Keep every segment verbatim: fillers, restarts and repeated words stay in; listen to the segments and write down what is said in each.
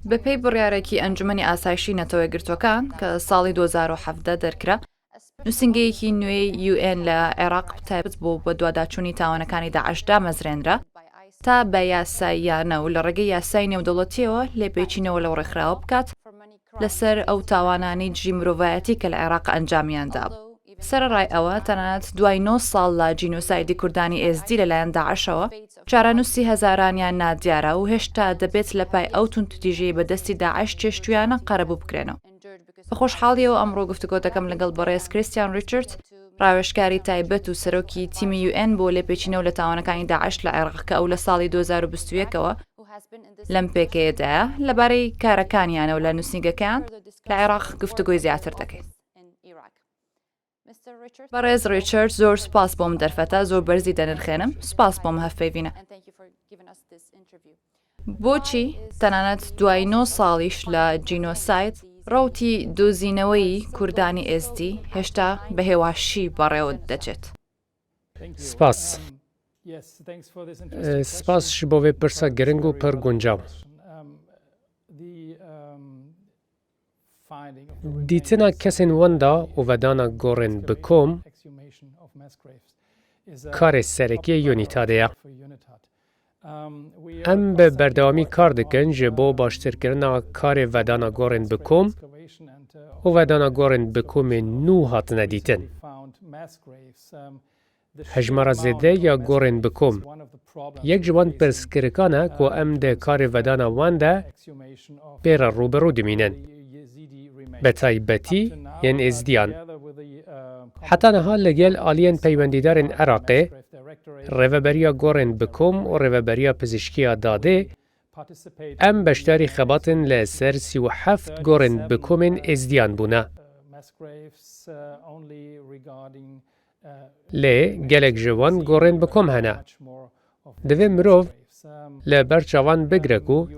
بە پێی بڕیارێکی ئەنجومەنی ئاسایشی نەتەوە یەکگرتووەکان کە ساڵی دوو هەزار و حەڤدە دەرکرا، نووسینگەیەکی نوێی UN لە عێراق تایبەت بوو بە دواداچوونی تاوانەکانی داعش دامەزرێنرا تا بە یاساییانە و لە ڕێگەی یاسای نێودەوڵەتیەوە لێپێچینەوە لەو ڕێکخراوە بکات لەسەر ئەو تاوانانی دژی مرۆڤایەتی کە لە عێراق ئەنجامیان دابوو. سەرەڕای ئەوە، تەنانەت دوای نۆ ساڵ لە جینۆسایدی کوردانی ئێزدی لەلایەن داعشەوە، چارەنووسی هەزارانیان نادیارە و هێشتا دەبێت لە پای ئەو توندوتیژەی بە دەستی داعش چێشتویانە قەرەبوو بکرێنەوە. بە خۆشحاڵیەوە ئەمڕۆ گفتوگۆ دەکەم لەگەڵ بەڕێز کریستیان ریچارد، ڕاوێژکاری تایبەت و سەرۆکی تیمی UN بۆ لێپێچینەوە لە تاوانەکانی داعش لە عێراق کە ئەو لە ساڵی دوو هەزار و بیست و یەکەوە لەم پێکەیەدایە. لەبارەی کارەکانیانەوە لە نووسینگەکەیان لە عێراق گفتوگۆی زیاتر دەکەین. بەڕێز ریچارد، زۆر سپاس بۆم دەرفەتە، زۆر بەرزی دەنرخێنم. سپاس بۆم هەفپەیڤینە. بۆچی تەنانەت دوای نۆ ساڵیش لە جینۆساید، ڕەوتی دۆزینەوەی کوردانی ئێزدی هێشتا بە هێواشی بەڕێوە دەچێت؟ سپاس. ئێ، سپاس ji bo vê pirsa giring û pir guncaw. Dîtina kesên wenda û vedana gorên bi kom karê serekî yê UNITADê ye. Em bi berdewamî kar dikin ji bo baştirkirina karê vedana gorên bi kom û vedana gorên bi komên nû hatine dîtin. Hejmara zêde ya gorên bi kom. Yek ji wan pirsgirikan e ku em di karê vedana wan de pê re rû bi rû dimînin. Bi taybetî yên Êzdiyan. Heta niha li gel aliyên peywendîdarên Iraqê, Rêveberiya Gorên bi Kom û Rêveberiya Pizîşkiya Dadê, em beşdarî xebatên li ser sî û heft gorên bi komên Êzdiyan bûne. Lê gelek ji wan gorên bi kom hene. Divê mirov li ber çavan bigire ku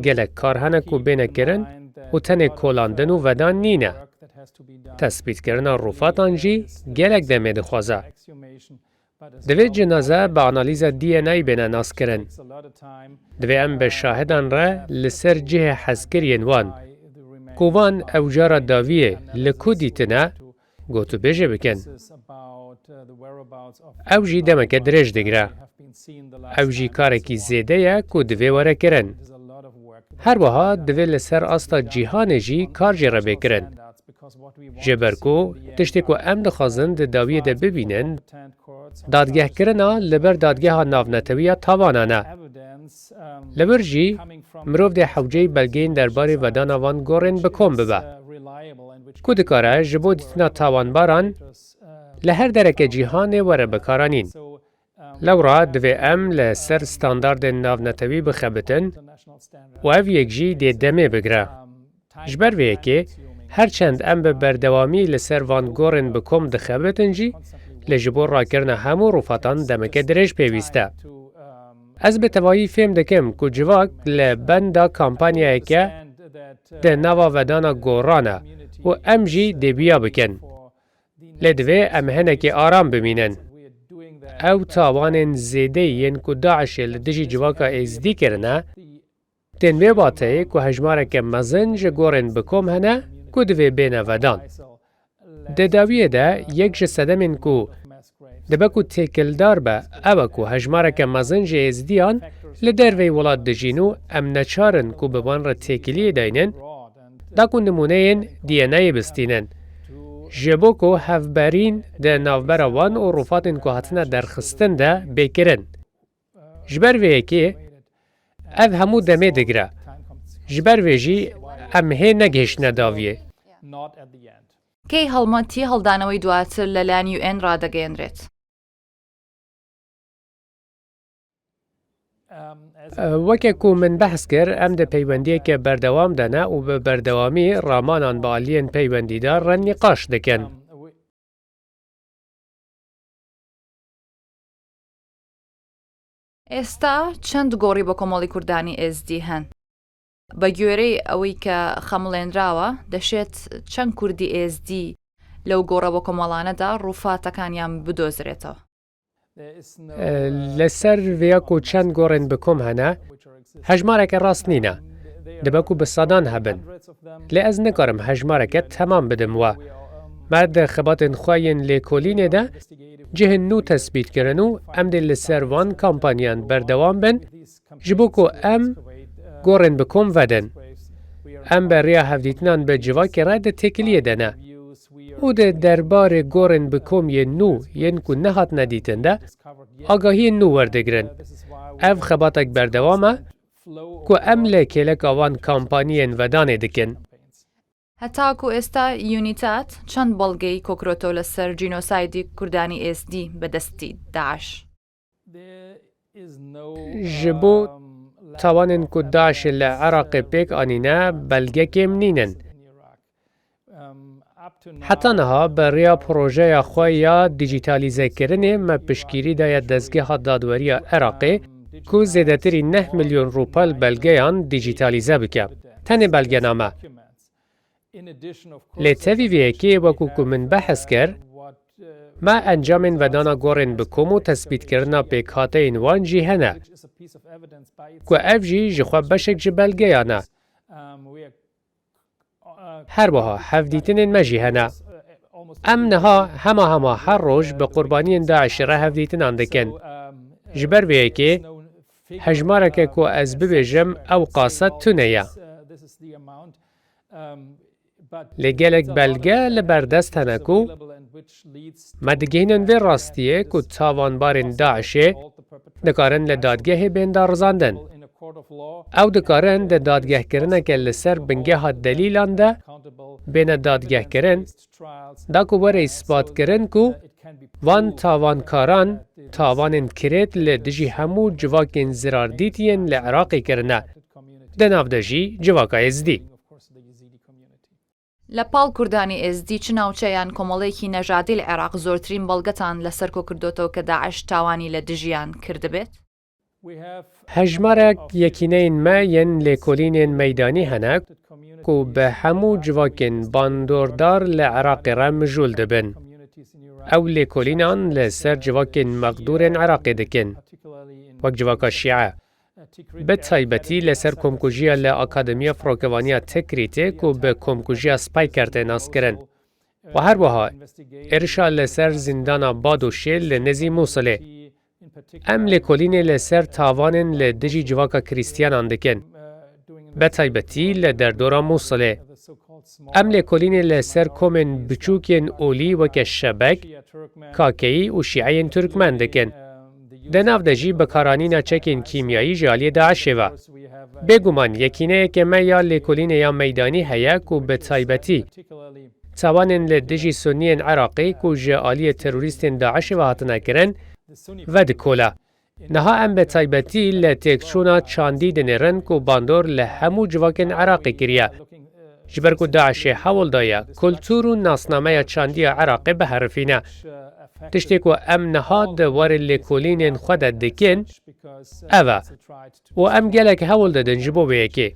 gelek kar hene ku bêne kirin û tenê kolandin û vedan nîne. Tespîtkirina rûfatan jî gelek demê dixwaze. Divê cinaze bi analîza D N A bêne naskirin. Divê em bi şahidan re li ser cihê hezkiriyên wan, ku van ew cara dawiyê li ku dîtine, gotûbêjê bikin. Ew jî demeke dirêj digire. Ew jî karekî zêde ye ku divê were kirin. Her wiha divê li ser asta cîhanê jî kar jê re bê kirin. Ji ber ku tiştê ku em dixwazin di dawiyê de bibînin, dadgehkirina li ber Dadgeha Navnetewî ya Tawanan e. Li wir jî mirov dê hewceyî belgeyên derbarê vedana van gorên bi kom bibe, ku dikare ji bo dîtina tawanbaran li her dereke cîhanê were bikaranîn. Lewra divê em li ser standardên navnetewî bixebitin û ev yek jî dê demê bigire. Ji ber vê yekê, her çend em bi berdewamî li ser van gorên bi kom dixebitin jî, lê ji bo rakirina hemû rûfatan demeke dirêj pêwîst e. Ez bi tevayî fêm dikim ku civak li benda kampanyayeke di nava vedana goran e û em jî dê biya bikin. Lê divê em hinekî aram bimînin. Ew tawanên zêdeyî yên ku DAIŞê li dijî civaka Êzidî kirine, tên vê wateyê ku hejmareke mezin ji gorên bi kom hene ku divê bêne vedan. Di dawiyê de yek ji sedemên ku dibe ku têkildar be, ew e ku hejmareke mezin ji Êzidiyan li derveyî welat dijîn û em neçar in ku bi wan re têkiliyê deynin, da ku nimûneyên D N A'yê bistînin, ji bo ku hevberîn di navbera wan û rûfatên ku hatine derxistin de bê kirin. Ji ber vê yekê ev hemû demê digire. Ji ber vê jî em hê negihiştine dawiyê. کەی هەڵمەتی هەڵدانەوەی دواتر لەلایەن UN ڕادەگەیەنرێت؟ Weke ku min behs kir, em di peywendiyeke berdewam de ne û bi berdewamî ramanan bi aliyên peywendîdar re nîqaş dikin. ئێستا چەند گۆڕی بۆ کۆمەڵی کوردانی ئێزدی هەن؟ بە گوێرەی ئەوەی کە خەمڵێنراوە، دەشێت چەند کوردی ئێزدی لەو گۆڕە بۆ کۆمەڵانەدا ڕووفاتەکانیان بدۆزرێتەوە؟ Li ser vêya ku çend gorên bi kom hene, hejmareke rast nîne. Dibe ku bi sedan hebin. Lê ez nikarim hejmareke temam bidim we. Me di xebatên xwe yên lêkolînê de cihên nû tespît kirin û em dê li ser van kampanyan berdewam bin, ji bo ku em gorên bi kom vedin. Em beriya hevdîtinan bi civakê re di têkiliyê de ne. Û di derbarê gorên bi kom yên nû yên ku nehatine dîtin de agahiyên nû werdigrin. Ev xebatek berdewam e ku em li kêleka van kampaniyên vedanê dikin. Heta ku êsta UNITAD çend belgeyî kokiroto li ser cînosaydî Kurdanî Êzdî bi destî DAIŞ? Ji bo tawanên ku DAIŞê li Iraqê pêk anîne belge kêm nînin. Heta niha bi riya projeya xwe ya dîjîtalîzekirinê me piştgirî daye dezgeha dadweriya Iraqê ku zêdetirî neh milyon rûpel belgeyan dîjîtalîze bike. Tenê belgename. Lê tevî vê yekê wekû ku min behs kir, me encamên vedana gorên bi kom û tespîtkirina pêkhateyên wan jî hene, ku ev jî ji xwe beşek ji belgeyan e. Her wiha hevdîtinên me jî hene. Em niha hema hema her roj bi qurbaniyên DAIŞê re hevdîtinan dikin. Ji ber vê yekê hejmareke ku ez bibêjim ew qase tune ye. Lê gelek belge li ber dest hene ku me digihînin vê rastiyê ku tawanbarên DAIŞê dikarin li dadgehê bên darizandin. Ew dikarin di dadgehkirineke li ser bingeha delîlan de bêne dadgehkirin, da ku were îsbatkirin ku van tawankaran tawanên kirêt li dijî hemû civakên zirardîtiyên li Iraqê kirine, di nav de jî civaka Êzdî. لە پاڵ کوردانی ئێزدی چ ناوچە یان کۆمەڵەیەکی نەژادی لە عێراق زۆرترین بەڵگەتان لەسەر کۆکردۆتەوە کە داعش تاوانی لە دژیان کردبێت؟ Hejmarek yekîneyên me yên lêkolînên meydanî hene ku bi hemû civakên bandordar li Iraqê re mijûl dibin. Ew lêkolînan li ser civakên mexdûrên Iraqê dikin, wek civaka Şîe. Bi taybetî li ser komkujiya li Akademiya Fironkevaniya Tikrîtê ku bi komkujiya Spîker tê naskirin. Û her wiha êrişa li ser zîndana Badoşê li nêzî Mûsilê. Em lêkolînê li ser tawanên li dijî civaka Krîstiyanan dikin. Bi taybetî li derdora Mûsilê. Em lêkolînê li ser komên biçûkên olî weke Şebek, Kakeyî û Şîeyên Turkmen dikin. Di nav de jî bikaranîna çekên kîmyayî ji aliyê DAIŞê ve. Bêguman yekîneyeke me ya lêkolînê ya meydanî heye ku bi taybetî tawanên li dijî Sunniyên Iraqê ku ji aliyê terorîstên DAIŞê ve hatine kirin, vedikole. Niha em bi taybetî li têkçûna çandî dinêrin ku bandor li hemû civakên Iraqê kiriye. Ji ber ku DAIŞê hewl daye kultûr û nasnameya çandiya Iraqê biherifîne. Tiştê ku em niha di warê lêkolînên xwe de dikin, ev e. Û em gelek hewl didin ji bo vê yekê.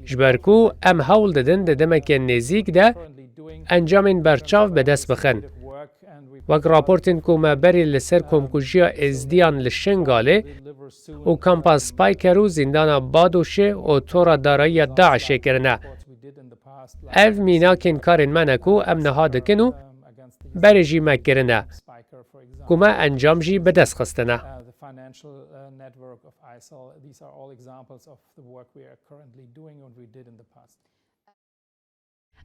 Ji ber ku em hewl didin di demeke nêzîk de encamên berçav bi dest bixin. Wek raportên ku me berê li ser komkujiya Êzdiyan li Şingalê û kampa Spîker û zîndana Badoşê û tora darayiya DAIŞê kirine. Ev mînakên karên me ne ku em niha dikin û berê jî me kirine, ku me encam jî bi dest xistine. The financial uh, network of ISIL. These are all examples of the work we are currently doing and we did in the past.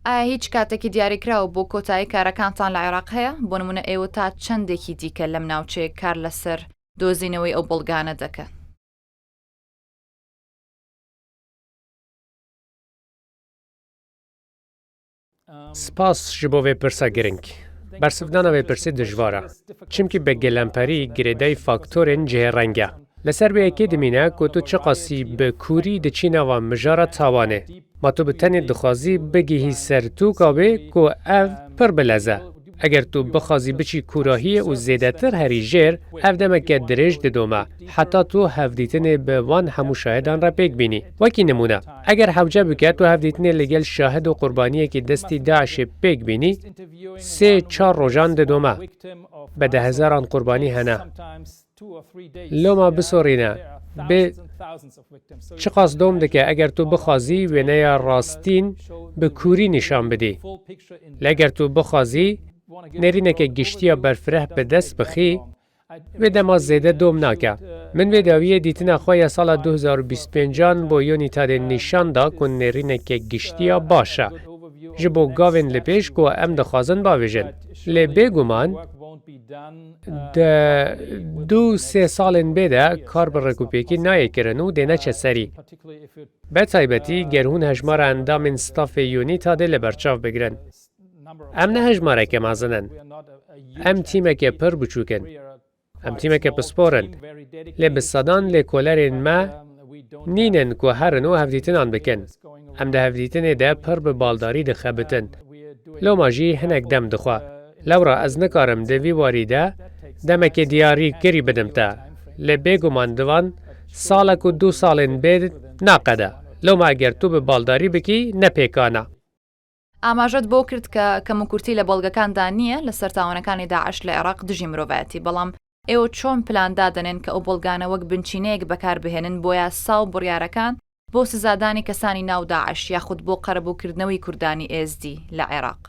ئایا هیچ کاتێکی دیاریکراو بۆ کۆتایی کارەکانتان لە عێراق هەیە؟ بۆ نمونە ئێوە تا چەندێکی دیکە لەم ناوچەیە کار لەسەر دۆزینەوەی ئەو بەڵگانە دەکەن؟ Spas ji bo vê pirsa giring. Bersivdana vê pirsê dijwar e. Çimkî bi gelemperî girêdayî faktorên cihêreng e. Li ser vê yekê dimîne ku tu çiqasî bi kûrî diçî nava mijara tawanê. Ma tu bi tenê dixwazî bigihî ser tûka wê ku ev pir bilez e. Eger tu bixwazî biçî kûrahiyê û zêdetir herî jêr, ev demeke dirêj didome, heta tu hevdîtinê bi van hemû şahidan re pêk bînî. Wekî nimûne, eger hewce bike tu hevdîtinê li gel şahid û qurbaniyekî destî DAIŞê pêk bînî, sê çar rojan didome. Bi dehezaran qurbanî hene. Loma bisorîne, Bê çiqas dom dike eger tu bixwazî wêneya rastîn bi kûrî nîşan bidî. Lê eger tu bixwazî nêrîneke giştî ya berfireh bi dest bixî, vê dema zêde dom nake. Min vê dawiyê dîtina xwe ya sala du hezar û bîst pêncan bo UNITADê nîşan da ku nêrîneke giştî ya baş e ji bo gavên li pêş ku em dixwazin bavêjin. Lê bêguman di du sê salên bê de kar bi rêkûpêkî nayê kirin û dê neçe serî. Be taybetî ger hûn hejmara endamên stafê UNITADê li berçav bigirin. Em ne hejmareke mezin in. Em tîmeke pir biçûk in. Em tîmeke pispor in. Lê bi sedan lêkolerên me nînin ku herin û hevdîtinan bikin. Em di hevdîtinê de pir bi baldarî dixebitin. Loma jî hinek dem dixwe. Lewra ez nikarim di vî warî de demekê diyarî kirî bidim te. Lê bêguman di van salek û du salên bê naqede. Loma eger tu bi baldarî bikî, ne pêkan e. ئاماژەت بۆ کرد کە کەموکورتی لە بەڵگەکاندا نییە لەسەر تاوانەکانی داعش لە عێراق دژی مرۆڤایەتی، بەڵام ئێوە چۆن پلان دادەنێن کە ئەو بەڵگانە وەک بنچینەیەک بەکاربهێنن بۆ یاسا و بڕیارەکان بۆ سزادانی کەسانی ناو داعش یاخود بۆ قەرەبووکردنەوەی کوردانی ئێزدی لە عێراق؟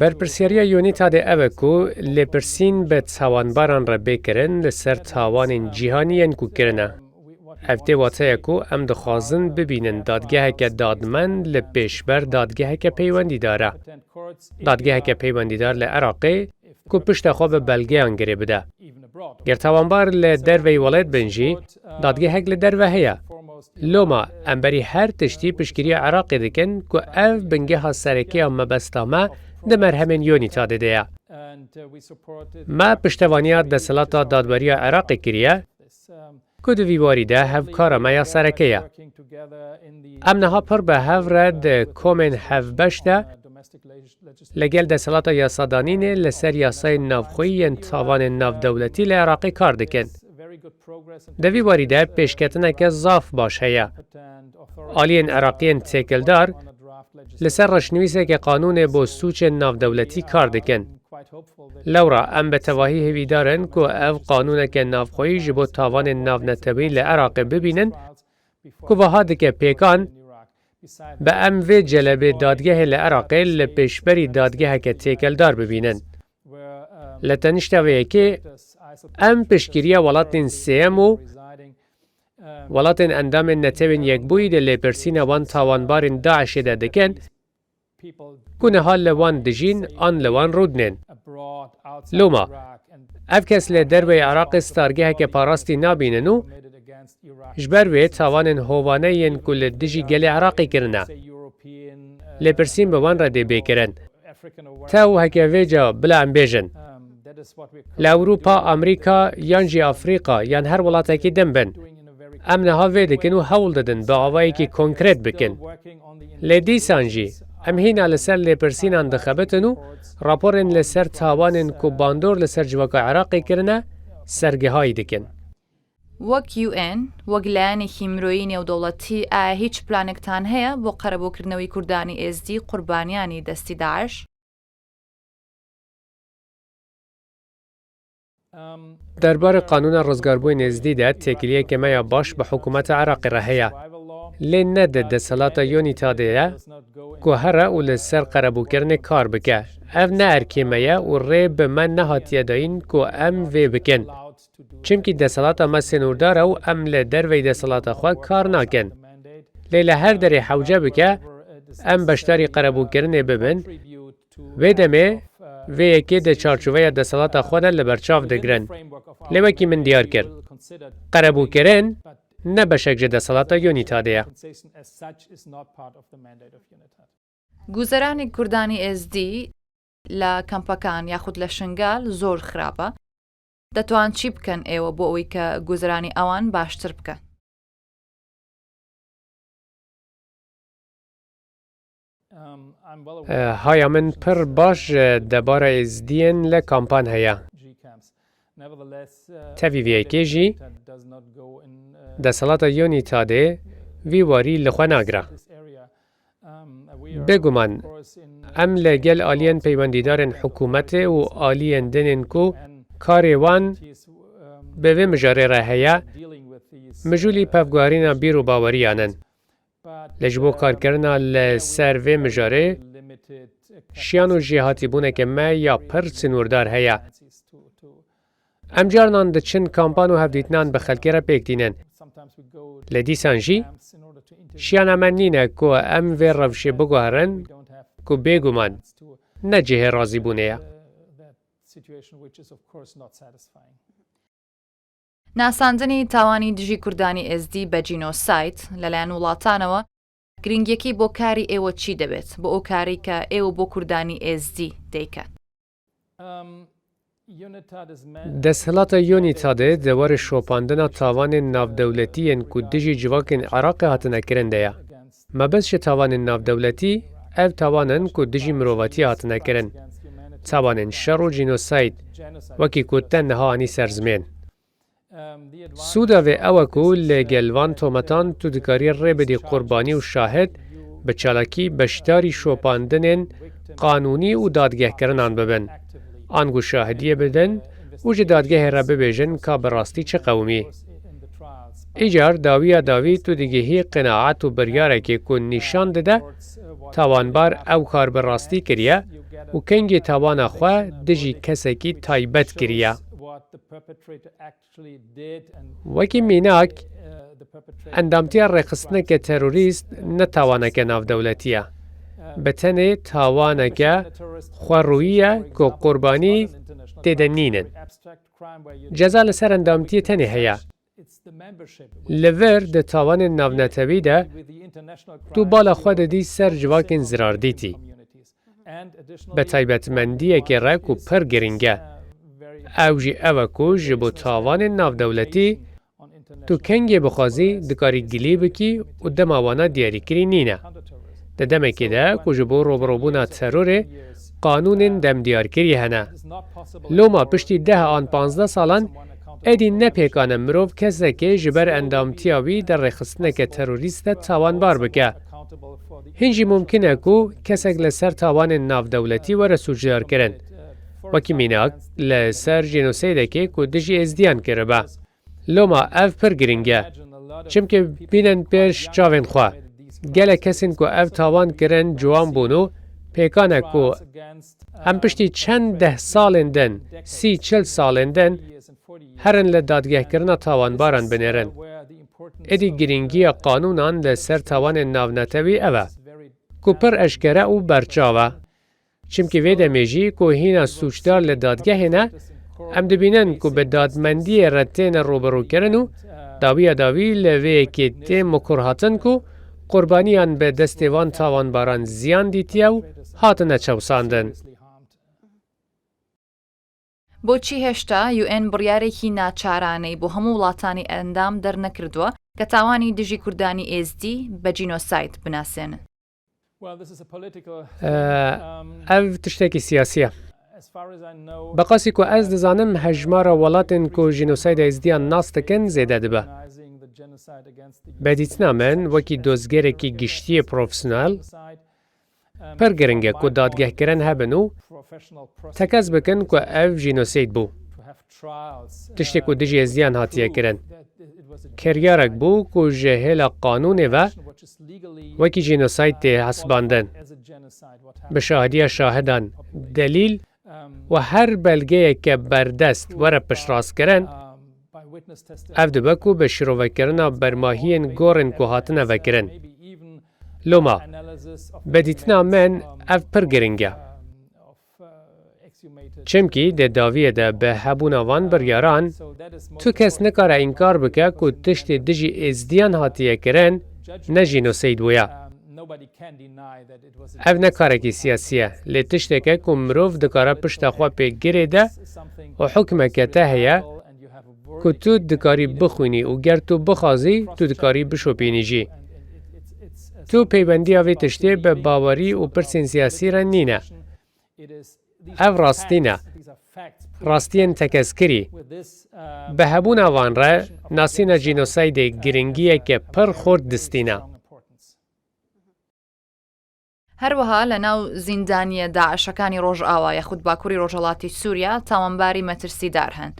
Berpirsiyariya UNITADê ev e ku lêpirsîn bi tawanbaran re bê kirin li ser tawanên cîhanî yên ku kirine. Ev tê wateya ku em dixwazin bibînin dadgeheke dadmend li pêşber dadgeheke peywendîdar e. Dadgeheke peywendîdar li Iraqê ku pişta xwe bi belgeyan girê bide. Ger tawanbar li derveyî welêt bin jî, dadgehek li derve heye. Loma em berî her tiştî piştgiriya Iraqê dikin ku ev bingeha sereke ya mebesta me di merhemên UNITADê de ye. Me piştevaniya desthilata dadweriya Iraqê kiriye ku di vî warî de hevkara me ya sereke ye. Em niha pir bi hev re di komên hevbeş de li gel desthilata yasadanînê li ser yasayên navxweyî yên tawanên navdewletî li Iraqê kar dikin. Di vî warî de pêşketineke zaf baş heye. Aliyên Iraqiyên têkildar li ser reşnivîseke qanûnê bo sûcên navdewletî kar dikin. Lewra em bi tevahî hêvîdar in ku ev qanûneke navxweyî ji bo tawanên navneteweyî li Iraqê bibînin ku wiha dike pêkan, bi em vê celebê dadgehê li Iraqê li pêşberî dadgeheke têkildar bibînin. Li tenişta vê yekê em piştgiriya welatên sêyem û welatên endamên Netewên Yekbûyî de lêpirsîna wan tawanbarên DAIŞê de dikin ku niha li wan dijîn an li wan rûdinên. Loma, ev kes li derveyî Iraqê stargeheke parastî nabînin û ji ber wê tawanên hovane yên ku li dijî gelê Iraqê kirine. Lêpirsîn bi wan re dê bê kirin. Tew heke vêca bila em bêjin. Li Ewropa, Amerîka yan jî Afrîka yan her welatekî din bin. Em niha vê dikin û hewl didin bi awayekî konkret bikin. Lê dîsan jî em hîna li ser lêpirsînan dixebitin û raporên li ser tawanên ku bandor li ser civaka Iraqê kirine, sergihayî dikin. وەک UN، وەک لایەنێکی مرۆیی نێودەوڵەتی، ئایا هیچ پلانێکتان هەیە بۆ قەرەبووکردنەوەی کوردانی ئێزدی قوربانیانی دەستی داعش؟ Derbarê Qanûna Rizgarbûyên Êzdî de têkiliyeke me ya baş bi hikûmeta Iraqê re heye. Lê ne di desthilata UNITADê ye ku here û li ser qerebûkirinê kar bike. Ev ne erkê me ye û rê bi me nehatiye dayîn ku em vê bikin. Çimkî desthilata me sînordar e û em li derveyî desthilata xwe kar nakin. Lê li her derê hewce bike, em beşdarî qerebûkirinê bibin. Vê demê, vê yekê di çarçoveya desthilata xwe de li ber çav digirin. Lê wekî min diyar kir, qerebûkirin ne beşek ji desthilata UNITADê ye. گوزەرانی کوردانی ئێزدی لە کەمپەکان یاخود لە شنگال زۆر خراپە. دەتوان چی بکەن ئێوە بۆ ئەوەی کە گوزەرانی ئەوان باشتر بکەن؟ Haya min pir baş ji debara Êzdiyên li kampan heye. Tevî vê yekê jî, desthilata UNITADê vî warî li xwe nagire. Bêguman, em li gel aliyên peywendîdarên hikûmetê û aliyên din ên ku karê wan bi vê mijarê re heye, mijûlî pevguherîna bîr û baweriyan in. Lê ji bo karkirina li ser vê mijarê, şiyan û jêhatîbûneke me ya pir sinûrdar heye. Em carinan diçin kampan û hevdîtinan bi xelkê re pêk tînin. Lê dîsan jî şiyana me nîne ku em vê rewşê biguherin ku bêguman ne cihê razîbûnê ye. ناساندنی تاوانی دژی کوردانی ئێزدی بە جینۆساید لەلایەن وڵاتانەوە گرنگیەکەی بۆ کاری ئێوە چی دەبێت، بۆ ئەو کارەی کە ئێوە بۆ کوردانی ئێزدی دەیکەن؟ Desthilata UNITADê di warê şopandina tawanên navdewletî yên ku dijî civakên Iraqê hatine kirin de ye. Mebest ji tawanên navdewletî, ev tawan in ku dijî mirovatiyê hatine kirin. Tawanên şer û jînosayd, wekî ku te niha anî ser zimên. Sûda vê ew e ku li gel van tometan tu dikarî rê bidî qurbanî û şahid bi çalakî beşdarî şopandinên qanûnî û dadgehkirinan bibin. Ango şahidiyê bidin û ji dadgehê re bibêjin ka bi rastî çi qewimî. Îcar dawiya dawî tu digihî qenaet û biryarekê ku nîşan dide tawanbar ew kar bi rastî kiriye û kengê tawana xwe dijî kesekî taybet kiriye. Wekî mînak, endamtiya rêxistineke terorîst ne tawaneke navdewletî ye. Bi tenê tawaneke xwerûyî ye ku qurbanî tê de nînin. Ceza li ser endamtiyê tenê heye. Li vir di tawanên navnetewî de tu bala xwe didî ser civakên zirardîtî. Bi taybetmendiyekê re ku pir girîng e. Ew jî ew e ku ji bo tawanên navdewletî tu kengê bixwazî dikarî gilî bikî û dema wana diyarîkirî nîne. Di demekê de ku ji bo rûbirûbûna terorê qanûnên demdiyarkirî hene. Loma piştî deh an panzdeh salan êdî ne pêkan e mirov kesekê ji ber endamtiya wî di rêxistineke terorîst de tawanbar bike. Hîn jî mumkin e ku kesek li ser tawanên navdewletî were sûcdarkirin. Wekî mînak, li ser jînoseydekê ku dijî êzdiyan kiribe. Loma ev pir girîng e. Çimkî bînin pêş çavên xwe. Gelek kesên ku ev tawan kirin ciwan bûn û pêkan e ku em piştî çend deh salên din, sî çil salên din, herin li dadgehkirina tawanbaran binêrin. Êdî girîngiya qanûnan li ser tawanên navnetewî ev e, ku pir eşkere û berçav e. Çimkî vê demê jî ku hîna sûcdar li dadgehê ne, em dibînin ku bi dadmendiyê re têne rûbirûkirin û dawiya dawî li vê yekê tê mikurhatin ku qurbaniyan bi destê van tawanbaran ziyan dîtiye û hatine çewsandin. بۆچی هێشتا UN بڕیارێکی ناچارانەی بۆ هەموو وڵاتانی ئەندام دەرنەکردووە کە تاوانی دژی کوردانی ئێزدی بە جینۆساید بناسێنن؟ Ev tiştekî siyasî ye. Bi qasî ku ez dizanim, hejmara welatên ku jînosayda Êzdiyan nas dikin zêde dibe. Bi dîtina min, wekî dozgerekî giştiyê profesyonel, pir giring e ku dadgehkirin hebin û tekez bikin ku ev jînoseyd bû. Tiştê ku dijî Êzdiyan hatiye kirin, kiryarek bû ku ji hêla qanûnê ve wekî jînosayd tê hesibandin. Bi şahidiya şahidan, delîl û her belgeyeke berdest were piştrastkirin, ev dibe ku bi şirovekirina bermahiyên gorên ku hatine vekirin. Loma, bi dîtina min ev pir giring e. Çimkî di dawiyê de bi hebûna van biryaran, tu kes nikare înkar bike ku tiştê dijî Êzdiyan hatiye kirin ne jînoseyd bûye. Ev ne karekî siyasî ye, lê tiştek e ku mirov dikare pişta xwe pê girêde û hukmeke te heye ku tu dikarî bixwînî û ger tu bixwazî, tu dikarî bişopînî jî. Tu peywendiya vê tiştê bi bawerî û pirsên siyasî re nîne. Ev rastî ne. Rastiyên tekezkirî. Bi hebûna van re nasîna jînosaydê giringiyeke pir xurt distîne. هەروەها لە ناو زیندانیە داعشەکانی ڕۆژئاوا یاخود باکووری ڕۆژهەڵاتی سووریا تاوانباری مەترسیدار هەن.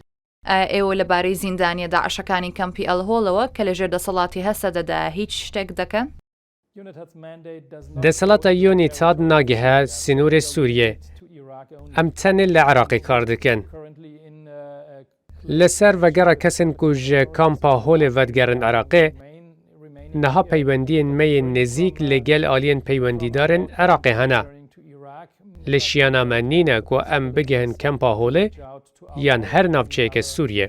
ئایا ئێوە لەبارەی زیندانیە داعشەکانی کەمپی ئەلهۆڵەوە کە لەژێر دەسەڵاتی هەسەدەدا هیچ شتێک دەکەن؟ دەسەڵاتە یۆنیتاد ناگەهە سنوورê Sûriyê. Em tenê li Iraqê kar dikin. Li ser vegera kesên ku ji kampa Holê vedigerin Iraqê, niha peywendiyên me yên nêzîk li gel aliyên peywendîdarên Iraqê hene. Li şiyana me nîne ku em bigihin kampa Holê yan her navçeyeke Sûriyê.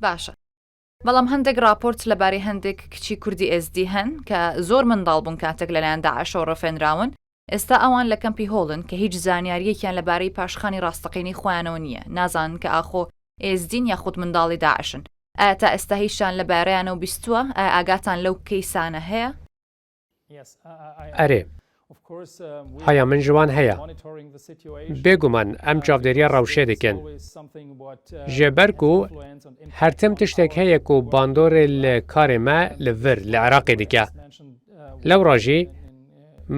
باشە. بەڵام هەندێک راپۆرت لەبارەی هەندێک کچی کوردی ئێزدی هەن کە زۆر منداڵ بوون کاتێک لەلایەن داعشەوە ڕفێنراون. ئێستا ئەوان لە کەمپی هۆڵن کە هیچ زانیاریەکیان لەبارەی پاشخانی ڕاستەقینەی خۆیانەوە نییە، نازانن کە ئاخۆ ئێزدین یاخود منداڵی داعشن. ئایا تا ئێستا هیچیان لەبارەیانەوە بیستووە؟ ئایا ئاگاتان لەو کەیسانە هەیە؟ ئەرێ، هەیا من ji wan heye. Bêguman em çavdêriya rewşê dikin. Ji ber ku her tim tiştek heye ku bandorê li karê me li vir, li Iraqê dike. Lewra jî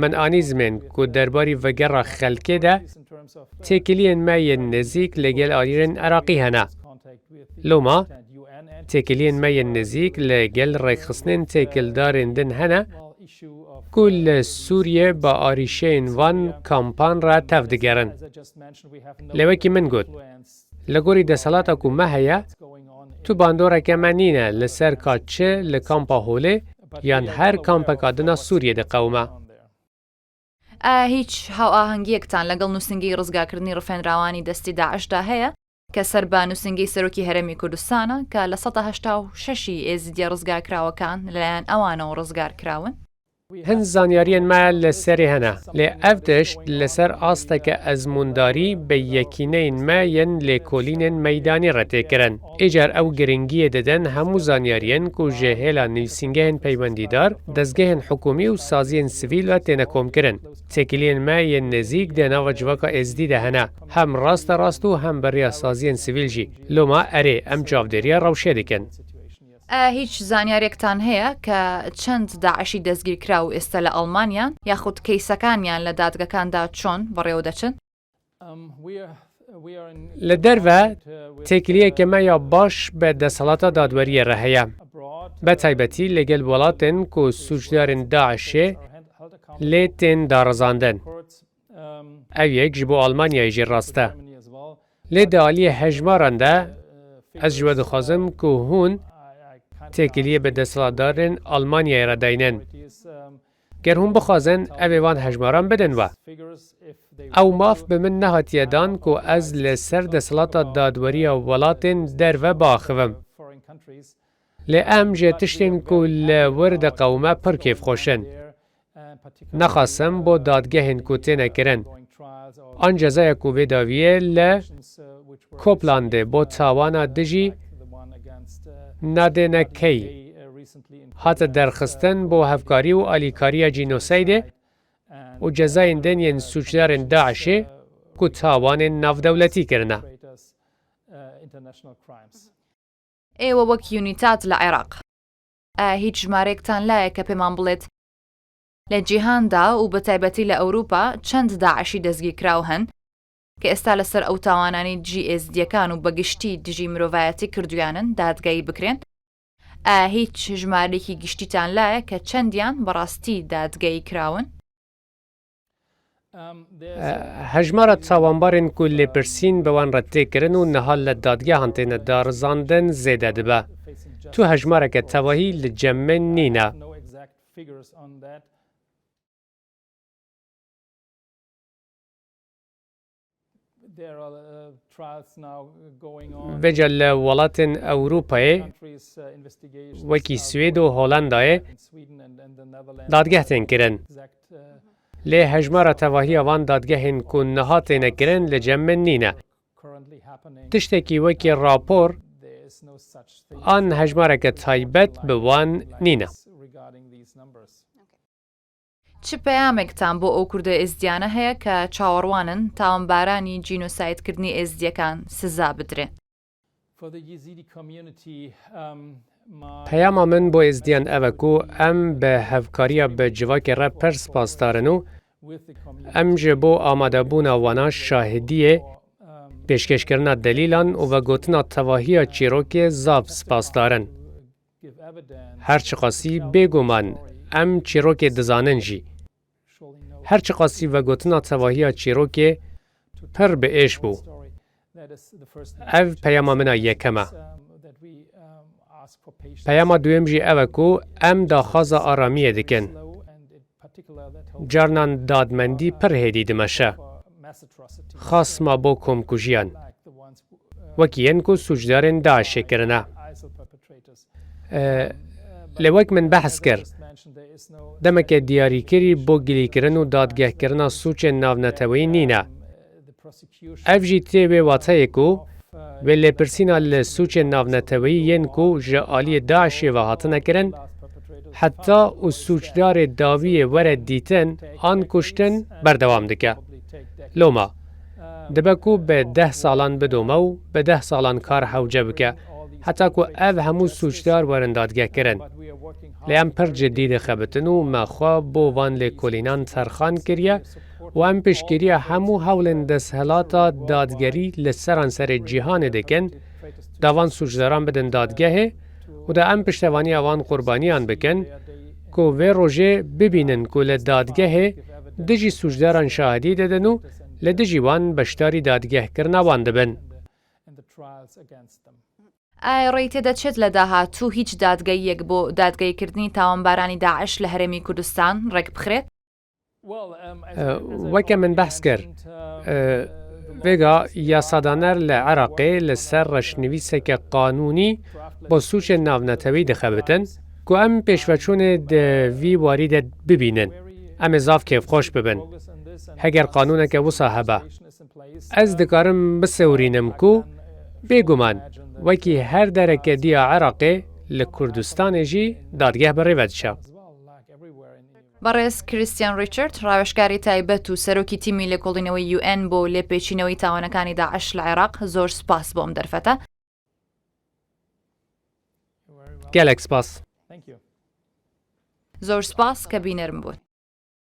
min anî zimên ku derbarî vegera xelkê de têkiliyên me yên nêzîk li gel aliyên Iraqî hene. Loma, têkiliyên me yên nêzîk li gel rêkxistinên têkildarên din hene ku li Sûriyê bi arîşeyên van kampan re tev digerin. Lê wekî min got, li gorî desthilata ku me heye, tu bandoreke me nîne li ser ka çi li kampa Holê yan her kampeka din a Sûriyê diqewime. ئایا هیچ هاوئاهەنگیەکتان لەگەڵ نووسینگەی ڕزگارکردنی ڕفێنراوانی دەستی داعشدا هەیە کە سەر بە نووسینگەی سەرۆکی هەرێمی کوردستانە کە لە سەدا هەشتا و شەشی ئێزیدیە ڕزگارکراوەکان لەلایەن ئەوانەوە ڕزگار کراون؟ Hin zanyariyên me li serê hene, lê ev tişt li ser asteke ezmûndarî bi yekîneyên me yên lêkolînên meydanî re tê kirin. Îcar ew giringiyê didin hemû zanyariyên ku ji hêla nivîsîngehên peywendîdar, dezgehên hikûmî û saziyên sivîl ve têne komkirin. Têkiliyên me yên nêzîk di nava civaka êzdî de hene, hem rasterast û hem bi riya saziyên sivîl jî. Loma erê, em çavdêriya rewşê dikin. ئایا هیچ زانیارێکتان هەیە کە چەند داعشی دەستگیرکراو ئێستا لە ئەڵمانیان یاخود کەیسەکانیان لە دادگەکاندا چۆن بەڕێوە دەچن؟ Li derve têkiliyeke me ya baş bi desthilata dadweriyê re heye. Bi taybetî li gel welatên ku sûcdarên DAIŞê lê tên darizandin. Ev yek ji bo Almanyayê jî rast e. Lê di aliyê hejmaran de ez ji we dixwazim ku hûn têkiliyê bi desthilatdarên Almanyayê re deynin. Ger hûn bixwazin, ew ê van hejmaran bidin we. Ew maf bi min nehatiye dan ku ez li ser desthilata dadweriya welatên derve biaxivim. Lê em ji tiştên ku li wir diqewime pir kêfxweş in. Nexasim bo dadgehên ku têne kirin. An cezaya ku vê dawiyê li Koplandê bo tawana dijî Nadênekey hate derxistin bo hevkarî û alîkariya cînoseydê û cezayên din yên sûcdarên DAIŞê ku tawanên navdewletî kirine. ئێوە وەک یونیتات لە عێراق، ئایا هیچ ژمارەیەکتان لایە کە پێمان بڵێت لە جیهاندا و بە تایبەتی لە ئەوروپا چەند داعشی دەستگیرکراو هەن کە ئێستا لەسەر ئەو تاوانانەی دژی ئێزدیەکان و بە گشتی دژی مرۆڤایەتی کردویانن دادگایی بکرێن؟ ئایا هیچ ژمارەیەکی گشتیتان لایە کە چەندیان بەڕاستی دادگایی کراون؟ Hejmara tawanbarên ku lêpirsîn bi wan re tê kirin û niha li dadgehan têne darizandin zêde dibe. Tu hejmareke tevahî li cem min nîne. Vêca li welatên Ewropayê wekî Swêd û Hollandayê dadgeh tên kirin. Lê hejmara tevahiya van dadgehên ku niha têne kirin li cem min nîne. Tiştekî wekî rapor an hejmareke taybet bi wan nîne. Çi peyamektan bo ew Kurdo Êzdiyane heye ke çawerwan in tawanbarani cînosaydkirdinê Êzdiyekân siza bidrê? Peyama min bo Êzdiyan ev e ku em bi hevkariya bi civakê re pir spasdar in û em ji bo amadebûna wana şahidiyê Pêşkêşkirina delîlan û vegotina tevahiya çîrokê zaf spasdar in. Her çiqasî bêguman em çîrokê dizanin jî. Her çiqasî vegotina tevahiya çîrokê pir bi êş bû. Ev peyama min a yekem e. Peyama duyem jî ev e ku em daxwaza aramiyê dikin. Carinan dadmendî pir hêdî dimeşe. Xas ma bo komkujiyan. Wekî yên ku sûcdarên DAIŞê kirine. E, lê wek min behs kir, demeke diyarîkirî bo gilîkirin û dadgehkirina sûcên navneteweyî nîne. Ev jî tê wê wateyê ku wê lêpirsîna li sûcên navneteweyî yên ku ji aliyê DAIŞê ve hatine kirin, heta û sûcdarê dawiyê were dîtin an kuştin berdewam dike. Loma, dibe ku bi deh salan bidome û bi deh salan kar hewce bike, heta ku ev hemû sûcdar werin dadgehkirin. Lê em pir cidî dixebitin û me xwe bo van lêkolînan terxan kiriye û em piştgiriya hemû hewlên desthilata dadgerî li seranserê cîhanê dikin, da van sûcdaran bidin dadgehê û da em piştevaniya van qurbaniyan bikin ku vê rojê bibînin ku li dadgehê dijî sûcdaran şahidî didin û li dijî wan beşdarî dadgehkirina wan dibin. ئایا ڕێی تێدەچێت لە داهاتوو هیچ دادگەییەک بۆ دادگەییکردنی تاوانبارانی داعش لە هەرێمی کوردستان ڕێکبخرێت؟ E, weke min behs kir, e, vêga yasadaner li Iraqê li ser reşnivîseke qanûnî bo sûcên navnetewî dixebitin ku em pêşveçûnê di vî warî de bibînin. Em ê zaf kêfxweş bibin heger qanûneke wisa hebe. Ez dikarim bisewirînim ku bêguman wekî her dereke diya Iraqê li Kurdistanê jî dadgeh bi rê ve diçe. بەڕێز کریستیان ریچارد، ڕاوێژکاری تایبەت و سەرۆکی تیمی لێکۆڵینەوەی UN بۆ لێپێچینەوەی تاوانەکانی داعش لە عێراق، زۆر سپاس بۆم دەرفەتە. Gelek spas. زۆر سپاس کە بینەرم بوون.